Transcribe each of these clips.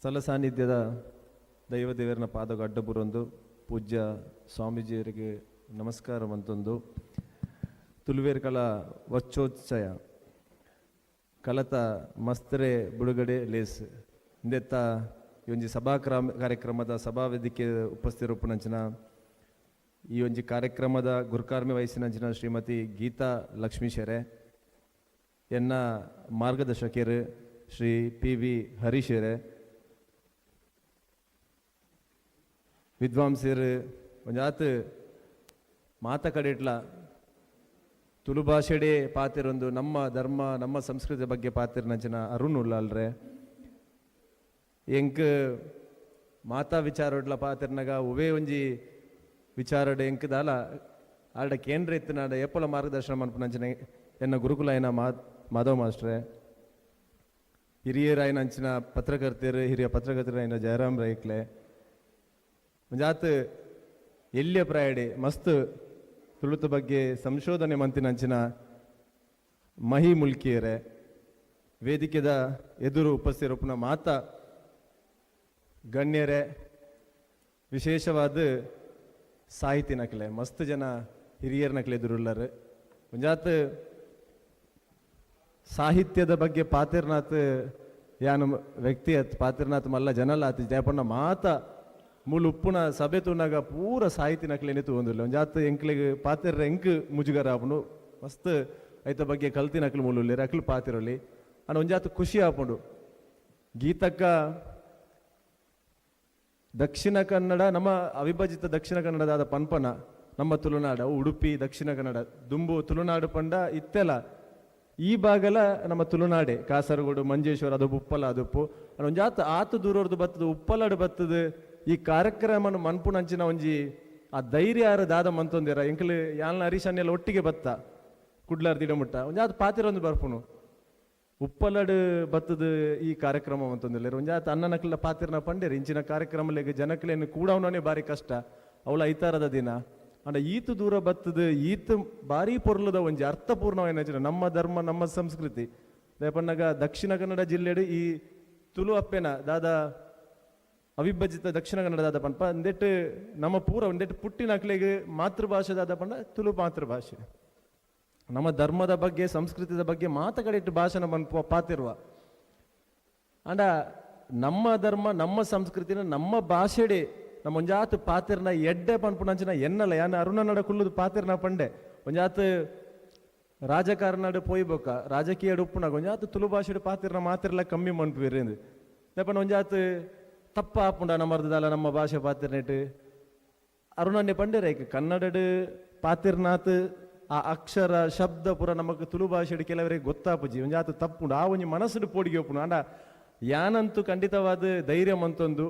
ಸ್ಥಳ ಸಾನ್ನಿಧ್ಯದ ದೈವ ದೇವರನ ಪಾದಗ ಅಡ್ಡಬುರೊಂದು ಪೂಜ್ಯ ಸ್ವಾಮೀಜಿಯವರಿಗೆ ನಮಸ್ಕಾರ ಮಂತೊಂದು ತುಳುವೇರ್ ಕಲ ವಚ್ಚೋತ್ಸಯ ಕಲತ ಮಸ್ತ್ರೆ ಬುಡುಗಡೆ ಲೇಸ್ ಇಂದೆತ್ತ ಈ ಒಂಜಿ ಸಭಾ ಕಾರ್ಯಕ್ರಮದ ಸಭಾ ವೇದಿಕೆ ಉಪಸ್ಥಿತರುಪ್ಪುನಂಚಿನ ಈ ಒಂಜಿ ಕಾರ್ಯಕ್ರಮದ ಗುರುಕಾರ್ಮೆ ವಹಿಸಿನಂಚಿನ ಶ್ರೀಮತಿ ಗೀತಾ ಲಕ್ಷ್ಮೀಶೆರೆ, ಎನ್ನ ಮಾರ್ಗದರ್ಶಕರು ಶ್ರೀ ಪಿ ವಿ ಹರೀಶೆರೆ, ವಿದ್ವಾಂಸರು ಒಂಜಾತ್ ಮಾತ ಕಡೆಟ್ಲ ತುಳು ಭಾಷೆಡೇ ಪಾತಿರೊಂದು ನಮ್ಮ ಧರ್ಮ ನಮ್ಮ ಸಂಸ್ಕೃತಿ ಬಗ್ಗೆ ಪಾತಿರ್ನಂಚಿನ ಅರುಣ್ ಉಲ್ಲಾಲ್ರೆ, ಎಂಕ್ ಮಾತಾ ವಿಚಾರಡ್ಲ ಪಾತಿರ್ನಗ ಉವೇ ಒಂಜಿ ವಿಚಾರಡ್ ಎಂಕ್ ದಾಲ ಆಲ್ಡ ಕೇಂದ್ರ ಇತ್ತಿನಾಡ ಏಪೊಲ ಮಾರ್ಗದರ್ಶನ ಮನ್ಪುನಂಚಿನ ಎನ್ನ ಗುರುಕುಲ ಆಯಿನ ಮಾಧವ ಮಾಸ್ಟ್ರೆ, ಹಿರಿಯರಾಯಿನಂಚಿನ ಪತ್ರಕರ್ತರು, ಹಿರಿಯ ಪತ್ರಕರ್ತರಾಯಿನ ಜಯರಾಮ್ ರೈಕ್ಲೆ, ಒಂಜಾತ್ ಎಲ್ಯ ಪ್ರಾಯಡೆ ಮಸ್ತ್ ತುಳುತ ಬಗ್ಗೆ ಸಂಶೋಧನೆ ಮಂತಿನಂಚಿನ ಮಹಿ ಮುಲ್ಕಿಯರೆ, ವೇದಿಕೆದ ಎದುರು ಉಪಸ್ಥಿರಪ್ಪುನ ಮಾತ ಗಣ್ಯರೇ, ವಿಶೇಷವಾದ ಸಾಹಿತಿ ನಕಲೆ ಮಸ್ತ್ ಜನ ಹಿರಿಯರ ನಕಲೆ ಎದುರುಳ್ಳರು. ಒಂಜಾತ್ ಸಾಹಿತ್ಯದ ಬಗ್ಗೆ ಪಾತಿರ್ನಾಥ್ ಯಾನು ವ್ಯಕ್ತಿ ಅತ್ ಪಾತಿರ್ನಾಥ್ ಮಲ್ಲ ಜನಲ ಆತ್ ಜಯಪಣ್ಣ ಮಾತ ಮೂಲು ಉಪ್ಪುನ ಸಭೆ ತೂನಾಗ ಪೂರ ಸಾಹಿತಿ ನಕಲೇನೆ ತೂವೊಂದುಲ್ಲ. ಒಂಜಾತ್ ಎಂಕ್ಲೆಗ್ ಪಾತೆರ್ರೆ ಎಂಕ್ ಮುಜುಗರ ಆಪುಂಡು. ಮಸ್ತ್ ಐತ ಬಗ್ಗೆ ಕಲ್ತಿ ನಕಲು ಮೂಲು ಉಲ್ಲೆರ್, ಅಕ್ಲು ಪಾತಿರೊಲಿ. ಅಂಡ ಒಂಜಾತ್ ಖುಷಿ ಆಪುಂಡು. ಗೀತಕ್ಕ ದಕ್ಷಿಣ ಕನ್ನಡ, ನಮ್ಮ ಅವಿಭಜಿತ ದಕ್ಷಿಣ ಕನ್ನಡದಾದ ಪನ್ಪನ ನಮ್ಮ ತುಳುನಾಡ, ಉಡುಪಿ ದಕ್ಷಿಣ ಕನ್ನಡ ದುಂಬು ತುಳುನಾಡು ಪಂಡ ಇತ್ತೆಲ ಈ ಭಾಗಲ ನಮ್ಮ ತುಳುನಾಡೆ, ಕಾಸರಗೋಡು ಮಂಜೇಶ್ವರ ಅದು ಉಪ್ಪಲ ಅದುಪ್ಪು. ಒಂಜಾತ್ ಆತು ದೂರರ್ದು ಬತ್ತದು ಉಪ್ಪಲಡು ಬತ್ತದು ಈ ಕಾರ್ಯಕ್ರಮನ ಮನ್ಪುನಂಚಿನ ಒಂಜಿ ಆ ಧೈರ್ಯ ಯಾರು ದಾದ ಮಂತೊಂದಿರ. ಎಂಕಲು ಯಾಲ್ನ ಹರೀಶನ್ನೆಲ್ಲ ಒಟ್ಟಿಗೆ ಬತ್ತ ಕುಡ್ಲಾರ್ ದಿಡಮುಟ್ಟ ಒಂಜಾತ್ ಪಾತಿರೊಂದು ಬರ್ಪುನು ಉಪ್ಪಲಡು ಬತ್ತದು ಈ ಕಾರ್ಯಕ್ರಮ ಅಂತಂದಿಲ್ಲ. ಒಂಜಾತ್ ಅಣ್ಣನಕ್ಲ ಪಾತಿರ್ನ ಪಂಡೇರು ಇಂಚಿನ ಕಾರ್ಯಕ್ರಮಲೆಗ್ ಜನಕ್ಲೇನು ಕೂಡವನೇ ಬಾರಿ ಕಷ್ಟ, ಅವಳ ಐತಾರದ ದಿನ. ಅಂಡ ಈತು ದೂರ ಬತ್ತದು ಈತು ಬಾರಿ ಪೊರ್ಲುದ ಒಂಜಿ ಅರ್ಥಪೂರ್ಣವಾಯಿನ ನಮ್ಮ ಧರ್ಮ ನಮ್ಮ ಸಂಸ್ಕೃತಿ ದಯಪನ್ನಗ ದಕ್ಷಿಣ ಕನ್ನಡ ಜಿಲ್ಲೆಡು ಈ ತುಳು ಅಪ್ಪೆನ ದಾದಾ ಅವಿಭಜಿತ ದಕ್ಷಿಣ ಕನ್ನಡ ದಾದ ಪನ್ಪ ಒಂದೆಟ್ಟು ನಮ್ಮ ಪೂರ ಒಂದೆಟ್ಟು ಪುಟ್ಟಿನಕ್ಲೆಗ್ ಮಾತೃಭಾಷೆ ದಾದ ಪಂಡ ತುಳು ಮಾತೃಭಾಷೆ. ನಮ್ಮ ಧರ್ಮದ ಬಗ್ಗೆ ಸಂಸ್ಕೃತಿದ ಬಗ್ಗೆ ಮಾತ ಕಡೆ ಇಟ್ಟು ಭಾಷಣ ಪನ್ಪ ಪಾತಿರುವ. ಅಂಡ ನಮ್ಮ ಧರ್ಮ ನಮ್ಮ ಸಂಸ್ಕೃತಿನ ನಮ್ಮ ಭಾಷೆಡೆ ನಮ್ಮ ಒಂಜಾತ್ ಪಾತಿರ್ನ ಎಡ್ಡೆ ಪನ್ಪುನಂಚಿನ ಎನ್ನಲ ಯಾನ್ ಅರುಣನಡ ಕುಲ್ಲುದು ಪಾತಿರ್ನ ಪಂಡೆ. ಒಂಜಾತ್ ರಾಜಕಾರಣಡ್ ಪೋಯ್ಬೊಕ್ಕ ರಾಜಕೀಯಡ್ ಉಪ್ಪುನಾಗ ಒಂಜಾತ್ ತುಳು ಭಾಷೆಡ್ ಪಾತಿರ್ನ ಮಾತಿರ್ಲ ಕಮ್ಮಿ ಮನ್ಪುವೆರ್. ದಪನ ಒಂಜಾತ್ ತಪ್ಪ ಆಪುಂಡ ನಮ್ಮರ್ದಲ್ಲ ನಮ್ಮ ಭಾಷೆ ಪಾತಿರ್ನೆಟ್. ಅರುಣನ್ನೇ ಪಂಡೆರ್ ಕನ್ನಡಡ್ ಪಾತಿರ್ನಾಥ್ ಆ ಅಕ್ಷರ ಶಬ್ದ ಪೂರ ನಮಕ್ ತುಳು ಭಾಷೆಡ್ ಕೆಲವರಿಗೆ ಗೊತ್ತಾಪುಜಿ, ಒಂಜಾತ್ ತಪ್ಪುಂಡು, ಆ ಒಂಜಿ ಮನಸ್ಸುಡು ಪೋಡಿಗೆ ಉಪ್ಪುಂಡು. ಆಂಡ ಯಾನಂತೂ ಖಂಡಿತವಾದ ಧೈರ್ಯ ಮಂತೊಂದು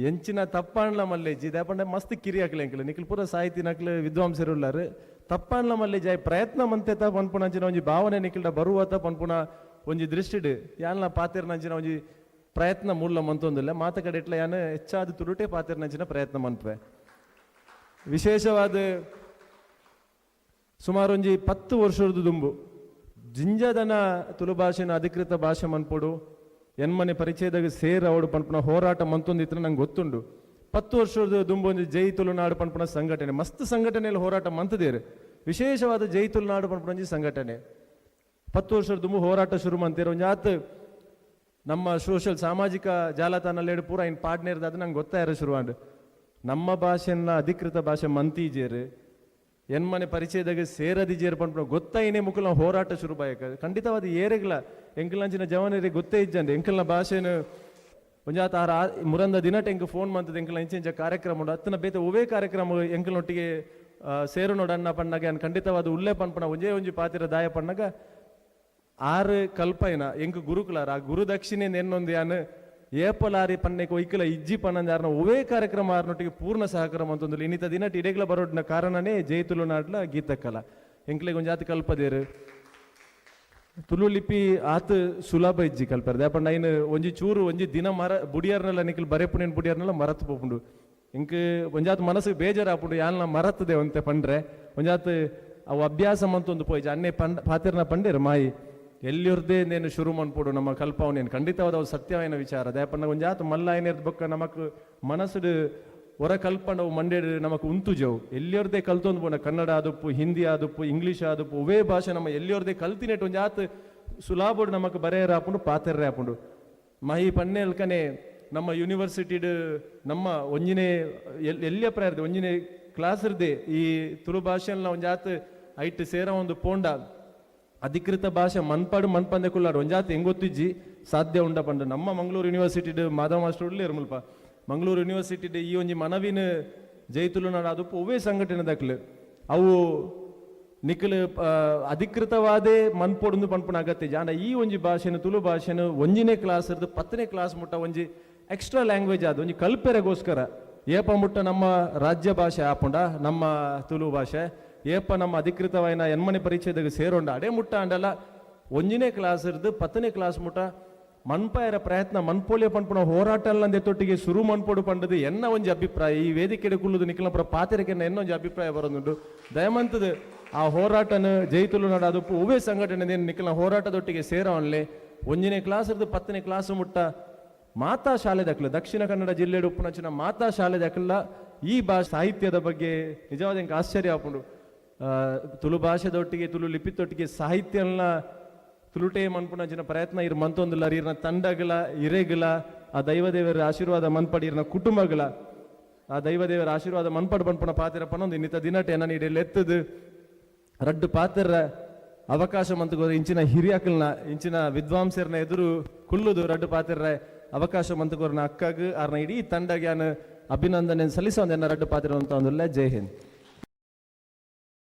ಎಂಚಿನ ತಪ್ಪಾಂಡ್ಲ ಮಲ್ಲೆಜ್ಜಿ ದಾಪಂಡ ಮಸ್ತ್ ಕಿರಿಯಾಕ್ಲೆ ಎಂಕ್ಲೆ ನಿಕ್ಲು ಪೂರ ಸಾಹಿತಿ ನಕ್ಲು ವಿದ್ವಾಂಸರುಲ್ಲಾರು. ತಪ್ಪಾಂಡ್ಲ ಮಲ್ಲೆಜ್ಜಿ ಆಯ್ ಪ್ರಯತ್ನ ಮಂತೆತ ಪನ್ಪುನಂಚಿನ ಒಂಜಿ ಭಾವನೆ ನಿಕ್ಲ್ಡ ಬರುವತ ಪನ್ಪುನ ಒಂಜಿ ದೃಷ್ಟಿಡ್ ಯಾನ್ಲ ಪಾತೆರ್ನಂಚಿನ ಒಂಜಿ ಪ್ರಯತ್ನ ಮೂಲ ಮಂತೊಂದಿಲ್ಲ. ಮಾತ ಕಡೆ ಇಟ್ಲ ಯಾನ್ ಹೆಚ್ಚಾದ ತುಳುಟೆ ಪಾತೆರ್ನಂಚಿನ ಪ್ರಯತ್ನ ಮನ್ಪುವೆ. ವಿಶೇಷವಾದ ಸುಮಾರು ಒಂಜಿ 10 ವರ್ಷದ ದುಂಬು ಜಿಂಜದನ ತುಳು ಭಾಷೆನ ಅಧಿಕೃತ ಭಾಷೆ ಮನ್ಪೊಡು ಎನ್ಮನೆ ಪರಿಚಯದಾಗ ಸೇರ್ ಅವಡು ಪನ್ಪುನ ಹೋರಾಟ ಮಂತೊಂದಿತ್ತು ನಂಗೆ ಗೊತ್ತುಂಡು. 10 ವರ್ಷದ ದುಂಬು ಒಂಜಿ ಜೈ ತುಳುನಾಡು ಪನ್ಪುನ ಸಂಘಟನೆ, ಮಸ್ತ್ ಸಂಘಟನೆಯಲ್ಲಿ ಹೋರಾಟ ಮಂತದೇರು. ವಿಶೇಷವಾದ ಜೈ ತುಳುನಾಡು ಪನ್ಪುನ ಒಂಜಿ ಸಂಘಟನೆ 10 ವರ್ಷದ ದುಂಬು ಹೋರಾಟ ಶುರು ಮಂತೇರು. ಒಂಜಾತ್ ನಮ್ಮ ಸೋಷಿಯಲ್ ಸಾಮಾಜಿಕ ಜಾಲತಾಣಲ್ಲಿ ಪೂರ ಇನ್ ಪಾರ್ಟ್ನರ್ ಅದು ನಂಗೆ ಗೊತ್ತಾಯಿರ ಶುರುವಾಂಡ್. ನಮ್ಮ ಭಾಷೆನ ಅಧಿಕೃತ ಭಾಷೆ ಮಂತೀಜೇರು ಎನ್ಮನೆ ಪರಿಚಯದಾಗ ಸೇರದಿಜೇರು ಪನ್ಪುನ ಗೊತ್ತಾಯಿನೇ ಮುಕುಲ ಹೋರಾಟ ಶುರು ಬಾಯಕ. ಖಂಡಿತವಾದ ಏರೆಗ್ಲ ಎಂಕಲ್ನಂಚಿನ ಜವನರಿಗೆ ಗೊತ್ತೇ ಇಜ್ಜಂಡೆ ಎಂಕಲ್ನ ಭಾಷೆನ. ಒಂಜಾತ ಆರ ಮುರಂದ ದಿನಟ್ ಎಂಕ್ ಫೋನ್ ಮಂತದ ಎಂಕಲ್ನ ಇಂಚ ಇಂಚ ಕಾರ್ಯಕ್ರಮ ಉಂಡು ಅತ್ತನ ಬೇತೆ ಒವೇ ಕಾರ್ಯಕ್ರಮ ಎಂಕಲ್ನೊಟ್ಟಿಗೆ ಸೇರು ನೋಡಣ್ಣ ಪಣ್ಣಗ ಖಂಡಿತವಾದ ಉಲ್ಲೆ ಪನ್ಪುನ ಒಂಜೇ ಒಂಜಿ ಪಾತಿರ ದಾಯ ಪಣ್ಣಗ ಆರು ಕಲ್ಪೈನ ಎಂಕ್ ಗುರುಕುಲಾರ ಆ ಗುರು ದಕ್ಷಿಣೆ ಎನ್ನೊಂದು ಯಾನ್ ಏಪಲಾರಿ ಪನ್ನೆಕ್ ಒಯ್ಕಲ ಇಜ್ಜಿ ಪನ್ನಂದ ಯಾರನ್ನ ಒವೇ ಕಾರ್ಯಕ್ರಮ ಆರ್ನೊಟ್ಟಿಗೆ ಪೂರ್ಣ ಸಹಕಾರ ಮಂತೊಂದು ಇನ್ನಿತ ದಿನ ಇಡೆಗ್ಲ ಬರೋಡ್ನ ಕಾರಣನೇ ಜೈ ತುಳುನಾಡ್ಲ ಗೀತಕ್ಕಲ ಎಂಕ್ಲೆಗ್ ಒಂಜಾತಿ ಕಲ್ಪದೇರು. ತುಳು ಲಿಪಿ ಆತ್ ಸುಲಭ ಇಜ್ಜಿ ಕಲ್ಪರ್ ದಾಪಂಡ ಐನ್ ಒಂಜಿ ಚೂರು ಒಂಜಿ ದಿನ ಮರ ಬುಡಿಯರ್ನೆಲ್ಲ ನಿಕ್ಲ್ ಬರೆಪುನೇನ್ ಬುಡಿಯರ್ನೆಲ್ಲ ಮರತ್ ಪೋಪುಂಡು. ಇಂಕ್ ಒಂಜಾತ್ ಮನಸ್ಸು ಬೇಜಾರಾಪುಂಡು ಯಾಲ್ನ ಮರತ್ತದೆ ಒಂತೆ ಪಂಡ್ರೆ. ಒಂಜಾತ್ ಅವು ಅಭ್ಯಾಸ ಮಂತೊಂದು ಪೋಯ್ಜ ಅನ್ನೆ ಪಂಡ ಪಾತಿರ್ನ ಪಂಡೇರು ಮಾಯಿ. ಎಲ್ಲಿಯೊರ್ದೇ ನೇನು ಶುರು ಮನ್ಪೊಡು ನಮ್ಮ ಕಲ್ಪಾವನೇನು. ಖಂಡಿತವಾದ ಅವು ಸತ್ಯವಾಯಿನ ವಿಚಾರ. ದಯಪಂಡ ಒಂಜಾತ್ ಮಲ್ಲ ಆಯ್ನೆರ್ದ್ ಬೊಕ್ಕ ನಮಕ್ ಮನಸ್ಸುಡು ಹೊರ ಕಲ್ಪಂಡ ಅವು ಮಂಡೆಡ್ ನಮಕ್ ಉಂತುಜವು. ಎಲ್ಲಿಯೊರ್ದೇ ಕಲ್ತೊಂದು ಪೋಂಡ, ಕನ್ನಡ ಆದುಪ್ಪು, ಹಿಂದಿ ಆದುಪ್ಪು, ಇಂಗ್ಲೀಷ್ ಆದುಪ್ಪು, ಒವ್ವೇ ಭಾಷೆ ನಮ್ಮ ಎಲ್ಲಿಯೊರ್ದೇ ಕಲ್ತಿನೆಟ್ ಒಂಜಾತ್ ಸುಲಾಬೋಡು ನಮಕ್ ಬರೆಯರ ಆಪುಂಡು, ಪಾತೆರ್ರೆ ಆಪುಂಡು. ಮಹಿ ಪನ್ನೇಲ್ಕನೆ ನಮ್ಮ ಯೂನಿವರ್ಸಿಟಿಡ್ ನಮ್ಮ ಒಂಜಿನೇ ಎಲ್ಯ ಪ್ರಾಯರ್ದ್, ಒಂಜಿನೇ ಕ್ಲಾಸ್ ಇರ್ದೆ ಈ ತುಳು ಭಾಷೆನ ಒಂಜಾತ್ ಐಟ್ ಸೇರ ಒಂದು ಪೋಂಡ, ಅಧಿಕೃತ ಭಾಷೆ ಮನ್ಪಾಡು ಮನ್ಪಂದೆ ಕುಲ್ಲಾಡು ಒಂಜಾತ್ ಹೆಂಗೊತ್ತಿಜ್ಜಿ, ಸಾಧ್ಯ ಉಂಡ ಪಂಡ. ನಮ್ಮ ಮಂಗಳೂರು ಯೂನಿವರ್ಸಿಟಿಡ್ ಮಾಧವ ಮಾಸ್ಟರ್ ಉಲ್ಲೇರ್ ಮುಲ್ಪ. ಮಂಗಳೂರು ಯೂನಿವರ್ಸಿಟಿಡ್ ಈ ಒಂಜಿ ಮನವಿನ ಜೈ ತುಳುನಾಡು ಅದು ಒವ್ವೇ ಸಂಘಟನೆ ದಕ್ಲು ಅವು ನಿಕುಲು ಅಧಿಕೃತವಾದೇ ಮನ್ಪೊಡುಂದು ಪನ್ಪುನ ಅಗತ್ಯ ಜಾನ. ಈ ಒಂಜಿ ಭಾಷೆನ, ತುಳು ಭಾಷೆನ ಒಂಜಿನೇ ಕ್ಲಾಸ್ ಇರ್ದು 10ನೇ ಕ್ಲಾಸ್ ಮುಟ್ಟ ಒಂಜಿ ಎಕ್ಸ್ಟ್ರಾ ಲ್ಯಾಂಗ್ವೇಜ್ ಆದ್ ಒಂಜಿ ಕಲ್ಪೆರೆಗೋಸ್ಕರ, ಏಪ ಮುಟ್ಟ ನಮ್ಮ ರಾಜ್ಯ ಭಾಷೆ ಆಪುಂಡ ನಮ್ಮ ತುಳು ಭಾಷೆ, ಏಪ ನಮ್ಮ ಅಧಿಕೃತವಾಯಿನ ಎನ್ಮನೆ ಪರಿಚಯದಾಗ ಸೇರೋಂಡ, ಅಡೇ ಮುಟ್ಟ ಅಂಡಲ ಒಂಜಿನೇ ಕ್ಲಾಸ್ ಇರ್ದು 10ನೇ ಕ್ಲಾಸ್ ಮುಟ್ಟ ಮನ್ಪಾಯರ ಪ್ರಯತ್ನ ಮನ್ಪೋಲಿಯ ಪನ್ಪುನ ಹೋರಾಟ ತೊಟ್ಟಿಗೆ ಶುರು ಮನ್ಪೊಡು ಪಂಡದು ಎನ್ನ ಒಂಜಿ ಅಭಿಪ್ರಾಯ. ಈ ವೇದಿಕೆಡೆ ಕುಲ್ಲುದು ನಿಖಿಲ ಪುರ ಪಾತೆರಕ್ಕೆ ಎನ್ನ ಒಂಜಿ ಅಭಿಪ್ರಾಯ ಬರೋದುಂಡು. ದಯಮಂತದ ಆ ಹೋರಾಟನ ಜೈ ತುಳುನಾಡು ಅದು ಒವ್ವೇ ಸಂಘಟನೆ ನಿಖಿಲ ಹೋರಾಟದೊಟ್ಟಿಗೆ ಸೇರವನ್ಲೆ. ಒಂಜಿನೇ ಕ್ಲಾಸ್ ಇರ್ದು 10ನೇ ಕ್ಲಾಸ್ ಮುಟ್ಟ ಮಾತಾ ಶಾಲೆ ದಕ್ಲು, ದಕ್ಷಿಣ ಕನ್ನಡ ಜಿಲ್ಲೆಡ್ ಉಪ್ಪುನಂಚಿನ ಮಾತಾ ಶಾಲೆ ದಕ್ಲ ಈ ಸಾಹಿತ್ಯದ ಬಗ್ಗೆ ನಿಜವಾದ ಎಂಕ್ ಆಶ್ಚರ್ಯ ಆಪುಂಡು. ತುಳು ಭಾಷೆದೊಟ್ಟಿಗೆ, ತುಳು ಲಿಪಿತೊಟ್ಟಿಗೆ ಸಾಹಿತ್ಯನ ತುಳುಟೇ ಮನ್ಪುನಂಚಿನ ಪ್ರಯತ್ನ ಇರ್ ಮಂತೊಂದುಲ್ಲ. ಇರ್ನ ತಂಡಗಳ ಇರೆಗಳ ಆ ದೈವದೇವರ ಆಶೀರ್ವಾದ ಮನ್ಪಡಿ, ಇರ್ನ ಕುಟುಂಬಗಳ ಆ ದೈವದೇವರ ಆಶೀರ್ವಾದ ಮನ್ಪಡು ಪನ್ಪುನ ಪಾತೆರ ಪನೊಂದು, ಇನ್ನಿತ ದಿನಟೆ ಎನ್ನ ನೀಡಿ ಎತ್ತದು ರಡ್ಡು ಪಾತೆರ ಅವಕಾಶ ಮಂತುಗೋರು ಇಂಚಿನ ಹಿರಿಯಕಲ್ನ, ಇಂಚಿನ ವಿದ್ವಾಂಸರ್ನ ಎದುರು ಕುಲ್ಲುದು ರಡ್ಡು ಪಾತೆರ ಅವಕಾಶ ಮಂತುಗೋರ್ನ ಅಕ್ಕಗ್, ಆರ್ನ ಇಡೀ ತಂಡಗ್ಯಾನ ಅಭಿನಂದನೆ ಸಲ್ಲಿಸೋದು ಎನ್ನ ರಡ್ಡು ಪಾತೆರ ಅಂತ. ಜೈ ಹಿಂದ್.